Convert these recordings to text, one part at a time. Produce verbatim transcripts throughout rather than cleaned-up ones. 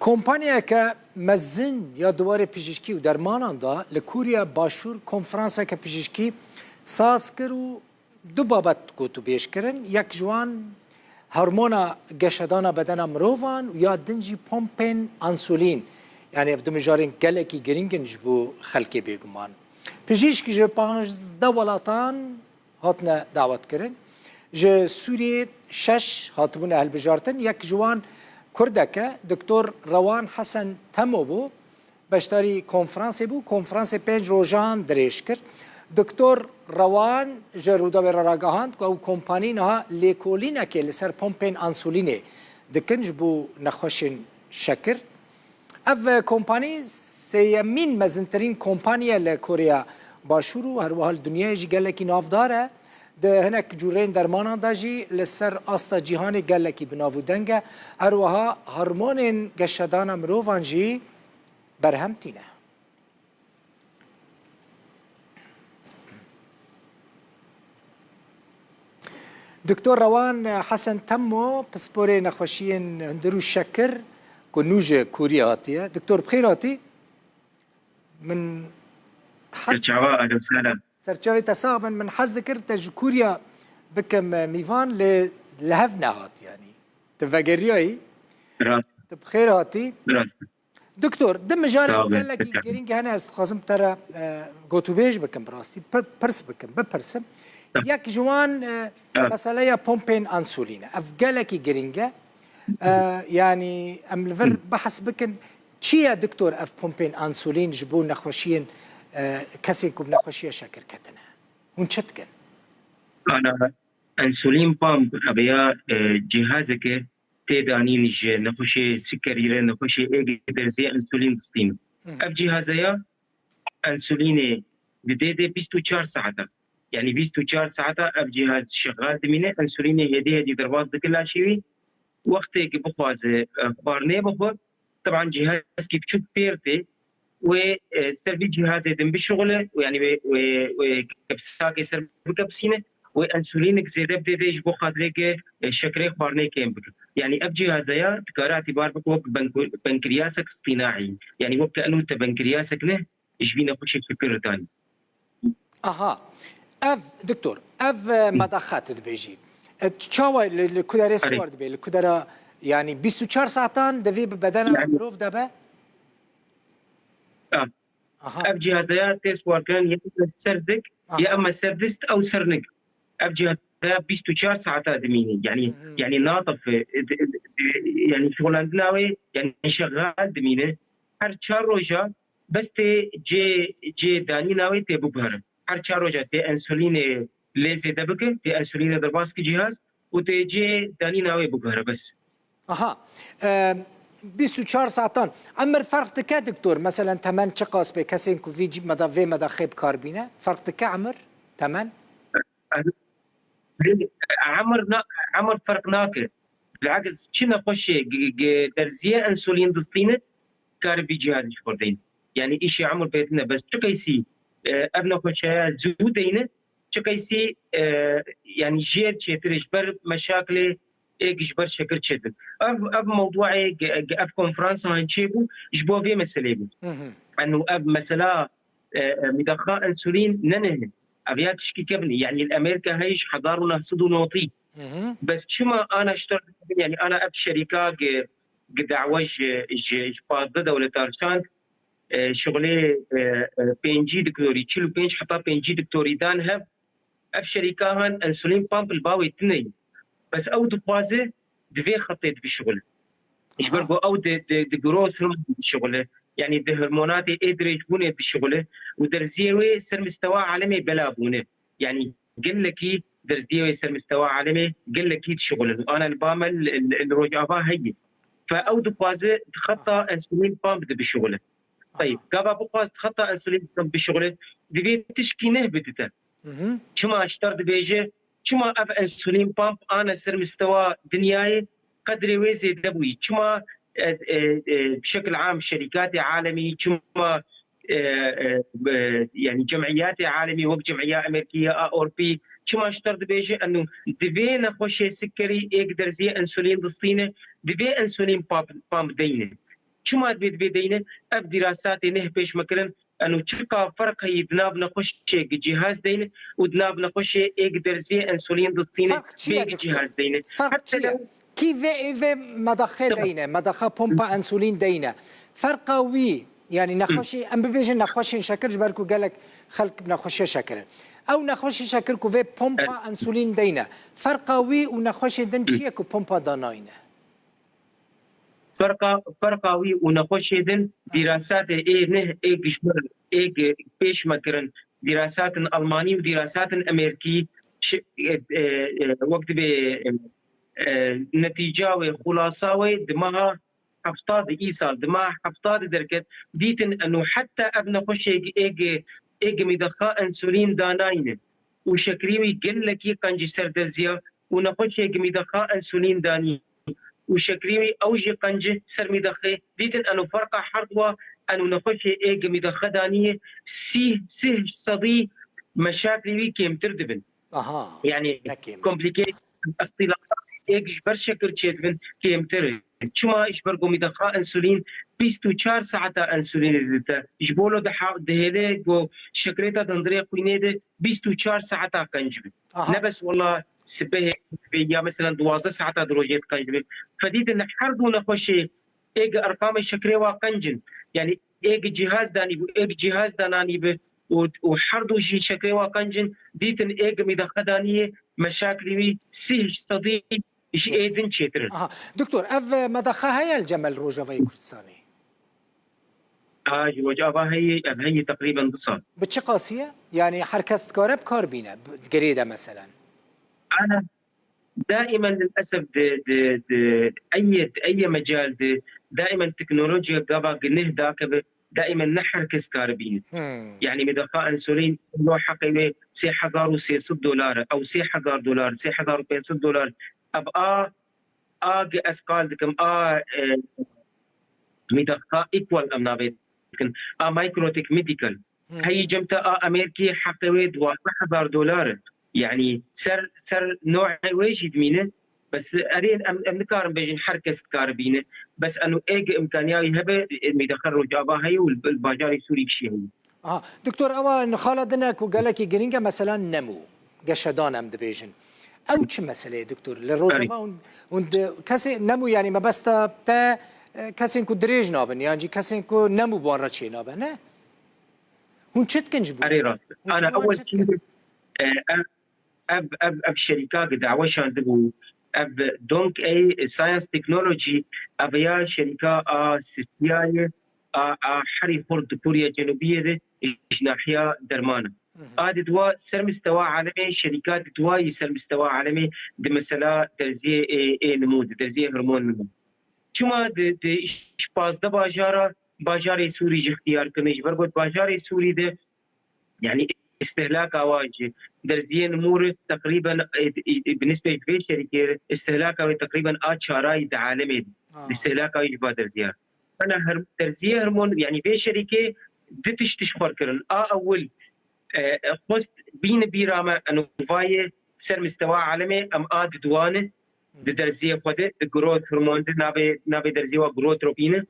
Kompanyeke mezin ya di warê pijîşkî û dermanan de li Koriya Başûr konferanseke pijîşkî saz kir û du babet gotûbêj kirin. Yek ji wan hormona geşedana bedena mirovan û ya din jî pompên ansulîn. Yanî ev du mijarên gelekî girîng in ji bo xelkê bêguman. Pijîşk ji panzdeh welatan hatine dawetkirin. Ji Sûriyê şeş hatibûne hilbijartin. Yek ji wan Kurdek e, Doktor Rewan Hesen Temo bû. Beşdarî konferansê bû. Konferansê pênc rojan dirêj kir. Doktor Rewan ji Rûdawê re ragihand ku ew kompanî niha lêkolînekê li ser pompên ansulînê dikin ji bo nexweşên şekir. Ev, e, kompanî sêyemîn mezintirîn kompanî ye li Koreya Başûr û her wiha li dinyayê jî gelekî navdar e. Di hinek cûreyên dermanan de jî li ser asta cîhanê gelekî bi nav û deng e. Her wiha hormonên geşedana mirovan jî berhem tîne. Doktor Rewan Hesen Temmo, pisporê nexweşiyên hundir û şekir ku nû ji Kûriyê hatiye. Doktor, bi xêr hatî. Min hez Serçava, ahlan sahlan. Serçavê te sax bin, min hez dikir te ji Kûriya bikim, e, mîvan, lê li hev nehat, yanî. Tu vegeriyayî. Rast. Tu bi xêr hatî. Rast. Doktor, di mijarên Sağ olun, gelekî Serkan. Girîng hene, ez dixwazim te re, e, gotûbêj bikim bi rastî. Pir-, pirs bikim, bipirsim. Tamam. Yek ji wan, e, Evet. Meseleya pompên ansulîn e. Ev gelekî girîng e. E, yanî em li vir Hı. Behs bikin. Çi ye doktor ev pompên ansulîn ji bo nexweşiyên, e, kesên ku bi nexweşiya şekir ketine? Hûn çi dikin? Ana, Ensulîn pump, ev ya, e, cihazeke tê danîn ji nexweşê sikerî re, nexweşê êgê derzê ensulîn distînin. Hı. Ev cihazaya ensulînê didê dê bîst û çar saeta. Yanî bîst û çar saeta ev cihaz şexal dimîne, ensulînê hêdî hêdî derbas dike laşê wî. Wextê ku bixwaze, e, xwarinê bixwe, teban cihazkî biçûk pêr tê, wê, e, ser vî cihazê din bişuxile, û yanî wê, wê, wê kepsakê ser bikepsîne, wê ensulînek zêde bidê vê ji bo xatirê ku, e, şekerê xwarinê kêm bike. Yanî ev cihazaya dikare îtibar bike wek benku-, benkriyasek îstînaî. Yanî wek ke enû te benkriyasek ne, ji vî nexweşê fikir danî. Aha. Ev, doktor, ev, e, medaxe tu dibêjî. E, çawa li, li ku derê Erê. Siwar dibe? Li ku dera, yanî bîst û çar saetan divê bi bedena Yanî mirov de be? Ah. Aha. Ev cihazaya tê siwarkirin ya ser zik, Aha. Ya ema ser dist ew ser nik. Ev cihazaya bîst û çar saeta dimîne. Yanî, Hı hı. Yanî natife, e, de, de, de, yanî şixulandina wê, yanî şexal dimîne. Her çar roja bes tê cê, cê danîna wê tê bibihire. Her çar roja tê ensulînê lê zêde bike, tê ensulînê derbas ki cihaz û tê cê danîna wê bibihire bes. Aha. Em, bîst û çar saetan. Emir ferq dike, doktor? Meselen temen çiqas be kesên ku vî cî-, meda-, vê medaxê bi kar bîne? Ferq dike emir? Temen? Emir na-, emir ferq nake. Bilakis çi nexweşê g-, g-, derziyê ensulîn distîne, kar vî cihazî ji xwe deyne. Yanî îşê emir pê tune. Bes çi qeysî, e, ev nexweşeya zû deyne, çi qeysî, e, yanî jêr çêtir e ji ber meşakilê êk ji ber şekir çêtir. Ev, ev mewduayê ge-, ge-, ev konferansa hin çêbû, ji bo vê meselê bû. Hı hı. Eno ev mesela, e, e, mîdaxa ensulîn ne ne. Ev ya tişkî kevin e. Yanî li Amerîka heye ji hezar û neh sed û notî. Hı hı. Bes çima ana ji te re dibin, yanî ana ev şerîka ge-, ge dawa ji, ji, ji pazdeh dewleta rişand, e, şixulê, e, e, pêncî doktorî, çil û pênc heta pêncî doktorî dan hev, ev şerîka han ensulîn pump li bawê tune ye. Bes ew dixwaze di vê xetê de bişixule. Ji ber Aha. ku ew di, di, di growth hormone dişixule. Yanî di hormonatê ê dirêjbûnê dişixule û derziyê wê ser mistewa alemê bela bûne. Yanî gelekî derziyê wê ser mistewa alemê gelekî dişixulin. Ana li ba me li, li, li Rojava heye. Fe ew dixwaze di xeta ensulîn pump de bişixule. Teyb, gava bixwaz di xeta ensulîn pump bişixule, divê tişkî neh bidite. Hı hı. Çima ji te re dibêje, çima ev ensulîn pump ana ser mistewa dinyayê qedrê wê zêde bûyî? Çima, e, e, e, bi şekil am şerîkatê alemî, çima, e, e, e, yanî cemiyatê alemî wek Cemiya Amerîkî ya Ewropî, çima ji te re dibêje, eno divê nexweşê sikerî êk derziyê ensulîn distîne, divê ensulîn pump, pump deyne. Çima divê divê deyne? Ev dîrasatê neh pêş me kirin, eno çika ferq heyî di nav nexweşê gi cîhaz deyne û di nav nexweşê ê gi derziyê ensulîn distîne Ferq çi ye, bê gi doktor? cîhaz deyne. Ferq Heta çi ye? lew Kî vê ê vê medaxê Tamam. deyne, medaxa pompa ensulîn deyne. Ferqa wî, yanî nexweşî, em bibêjin nexweşên şekir, ji ber ku gelek xelk nexweşê şekir in. Ew nexweşê şekir ku vê pompa Evet. ensulîn deyne. Ferqa wî û nexweşên din çi ye ku pompa danayne? Ferqa, ferqa wî û nexweşê din dîrasatê ê neh ê gişmir ê gi pêş me kirin, dîrasatin Almanî û dîrasatin Amerîkî şi-, e, e, e, wek dibê, e, e, netîca wê, xulasa wê di meha hefta di îsal, di meha hefta di derket, dîtin eno heta ev nexweşê ê gi, ê gi mîdaxa ensulîn danayne û şekrî wî gelekî qencî ser derziya û nexweşê gi mîdaxa ensulîn danî û şekrî wî ew jî qencî ser mîdaxê. Dîtin eno ferqa herd wa eno nexweşê ê gi mîdaxa danî ye sî, sih sedî meşaklî wî kêmtir dibin. Aha, Yanî ne kêmtir. komplîke îxtîlatatê ê gi ji ber şekir çêdibin kêmtir e. Çima? Ji ber ku mîdaxa ensulîn bîst û çar saeta ensulînê didite. Ji bo lo diha-, dihêle ku şekrê te di hundirê xwînê de bîst û çar saeta qenc be. Aha. Ne bes wela sibehê ya mesela duwazdeh saeta di rojê de qenc be. Fedî din her du nexweşê ê gi erqamê şekrê wa qenc in. Yanî ê gi cîhaz danî bû, ê gi cîhaz dananî bi û, û her du jî şekrê wa qenc in, dîtin ê gi mîdaxa danî ye, meşaklî wî sî sedî ji ê din çêtir in. Aha. Doktor, ev, e, medaxa heye li cem li Rojavayê Kurdistanê? Ha, ji Rojava heye, ev heye teqrîben du sal. Bi çi qasî ye? Yanî her kes dikare bi kar bîne, bi, di girê de meselen? Ana, daimen lilesef di, di, di, eye, di, eye mecal di, daimen teknolojiya gava gineh dakeve, daimen ne her kes kare bîne. Hmm. Yanî mîdaxa ensulîn, lo heqê wê sê hezar û sê sed dolar e, ew sê hezar dolar, sê hezar û pênc sed dolar. Ev a, a gi ez qal dikim, a, e, mîdaxa equal em navê dikin, a microtech medical. Hmm. Heyî cem te a Amerîkî heqê wê duwazdeh hezar dolar e. Yanî ser, ser noê wê jî dimîne. Bes erê em, em nikarin bêjin her kes dikare bîne. Bes eno ê gi imkaniyayî hebe, e, mîdaxa Rojava heye û li, li bajarê Sûrî kişî heye. Aha, doktor, ewa nixala din e ku gelekî girîng e, mesela nemû. Geşedan em dibêjin. Ew çi meseleyê, doktor? Li Rojava hûn, hûn di, kesê nemû, yanî mebesta te, e, kesên ku dirêj nabin, yan jî kesên ku nemû bi wan re çênabe, ne? Hûn çi dikin ji bo? Erê rast. Hûn ji Ana bo wan ewel çi dikin? Çî, e, ev, ev, ev, ev şerîka gi dawe şandibû, ev Dong A Science Technology, ev ya şerîka a Sirsiya ye, a, a herî xurt di Koriya Cenûbiyê de ji nahiya derman e. Hı hı. A di dua ser mistewa alemê, şerîka di dua yî ser mistewa alemê di mesela derziyê ê, ê nimû, di derziyê hormon nimû. Çima di, di ji pazdeh bajara, bajarê Sûrî jî ixtiyar kirine? Ji ber got bajarê Sûrî de, yanî istihlaka wa ji derziyê nimû re teqrîben, e, e, bi nisbet vê şerîkê re istihlaka wê teqrîben a çarayî di alemê de. Ha. Istihlaka wê ji va derziya. Ana her, derziyê hormon, yanî vê şerîkê du tişt ji xwe kirin. A ewil, e, e, xwest bîne bîra me, eno vayê ser mistewa alemê em a di duane, di derziyê xwe de, di growth hormon de, navê, navê derziyê wa growth hormon e.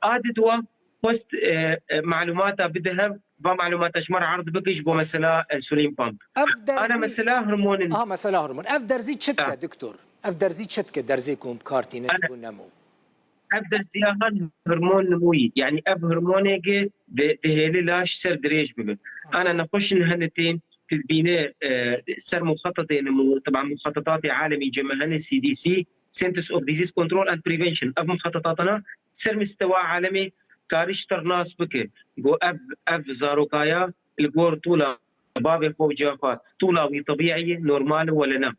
A di dua xwest, e, e, malûmata bide hev, va malûmata ji me re erd bike ji bo mesela ensulin pump. Ev derzî Ana mesela hormonin. Aha, mesela hormon. Ev derzî çi dike, Ha. doktor? Ev derzî çi dike, derzê ku hûn bi kar tînin ji Ana bo nemû? Ev derziya han hormon nimûyî, yanî ev hormonê gi di, dihêli laş ser dirêj bibe. Ha. Ana nexweşin hene tên, tu dibîne, e, ser muxetetê nimû, taban muxetetatê alemî cem hene, C D C, Centers of Disease Control and Prevention. Ev muxetetatana ser mistewa alemê kariş te nas bike. Go ev, ev zarokaya li gor tûla bavê xwe û ciya xwe, tûla wî tebîî ye, normal e wele na?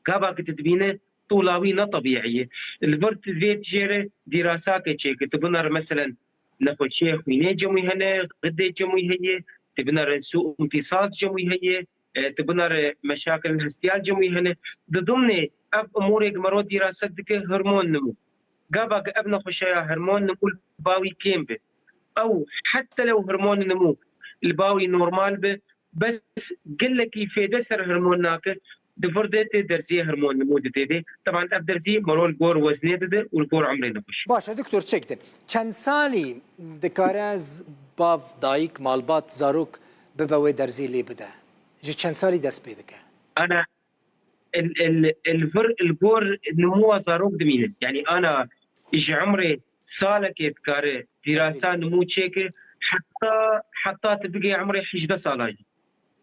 Gava ki tu dibîne tûla wî ne tebîî ye. Li vir tu vê dijêre dîrasake çêke, tu binere meselen nexweşiyê xwînê cem wî hene, xidê cem wî heye, tu binere sû imtîsas cem wî heye, e, tu binere meşakil hestiyal cem wî hene. Di dimnê ev umûrê ki mero dîraset dike hormon nimû. Gava ki ev nexweşeya hormon nimû li ba wî kêm be, ew heta lew hormon nimû li ba wî normal be, bes gelekî fêde ser hormon nake, di vir de tê derziyê hormon nimû didê dê. Teban ev derzî mero li gor weznê dide û li gor emrê nexweş. Baş e, doktor, çek din. Çend salî dikare z-, bav, dayik, malbat, zarok bibe wê derzî lê bide? Ji çend salî dest pê dike? Ana, il, il, il vir, il gor nimûa zarok dimînin. Yanî ana ji emrê salekê dikare dîrasa nimû çêke, heta, heta tu bigê emrê hejdeh sala jî.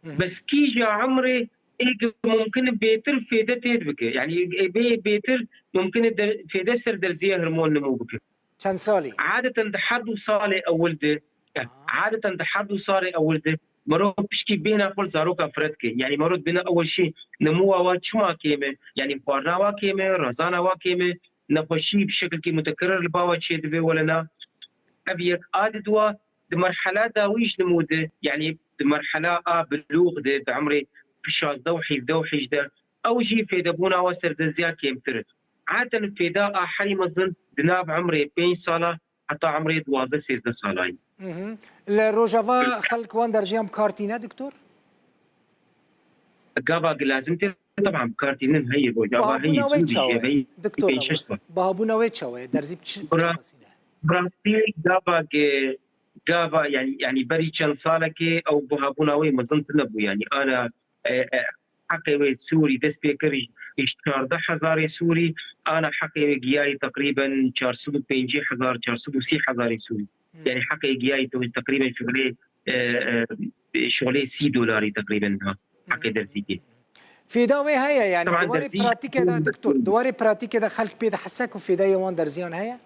Hı hı. Bes kîja emrê êk mumkin e bêtir fêde tê bike. Yanî ê bê bêtir mumkin e der-, fêde ser derziyê hormon nimû bike. Çend salî? Adeten di her du salê ewil de, Aha. Adeten di her du salê ewil de, mero piştî bêhna xwe li zaroka fire dike. Yanî mero dibêne ew jî nimûa wa çima kêm e? Yanî xwarina wa kêm e, rezana wa kêm e, nexweşî bi şekilkî mutekerir li ba wa çêdibe wele na. Ev yek. A di dua, di merhela dawî ji nimû de, yanî di merhela a bilûx de, di emrê şazdeh û hevdeh û hejdeh, ew jî fêdebûna wa ser derziya kêmtir e. Aden fêda a herî mezin di nav emrê pênc sala heta emrê duwazdeh sêzdeh salan. Mhm. Li Rojava xelk wan derziyan bi kar tîne, doktor? Gava gi lazim tê, teban bi kar tînin heye, bo gava heye Bihabûna wê zû çawa ye, heye doktor pênc şeş sal. Bihabûna wê çawa ye? Derzî bi çi, bi çi qasî ne? Bi rastî gava gi, gava, yanî, yanî berî çend salekê ew bihabûna wê mezin tune bû, yanî ana e, e, heqê wê Sûrî dest pê kir, ji çardeh hezarê Sûrî, ana heqê wê giyayî teqrîben çar sed û pêncî hezar, çar sed û sî hezarê Sûrî. Hmm. Yanî heqê giyayî te-, teqrîben şixulê, e, e, şixulê sî dolarî teqrîben ha. Heqê Hmm. derzîkê. Fêda wê heye, yanî Teban di warê derzî pratîkê de, doktor, di warê pratîkê de xelk pê dihese ku fêdayê wan derziyan heye?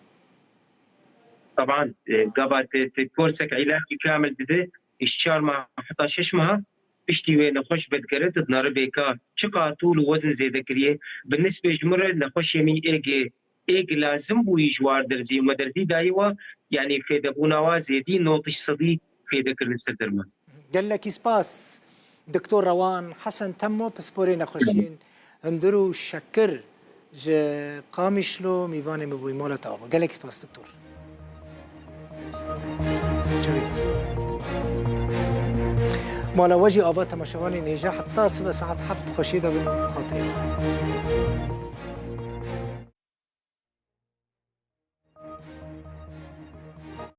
Teban, e, gava te, te korsek îlacî kamil dide, ji çar mah heta şeş meha, piştî wê nexweş vedigere, tu dinare bêka çiqa tûl û wezin zêde kiriye. Bi nisbê ji min re nexweşê min êgê, êg lazim bûyî ji war derzî û me derzî dayî wa, yanî fêdebûna wa zêdî notî sedî fêde kirin li ser derman. Gelekî spas, Doktor Rewan Hesen Temmo, pisporê nexweşiyên hundir û şekir ji Qamişlo mîvanê min bûyî, mala te ava. Gelek spas, doktor. Çavê te sağ. Mala we jî ava, temaşevanên hêja, heta sibe saet heft xweşiyê de bin, xatirê.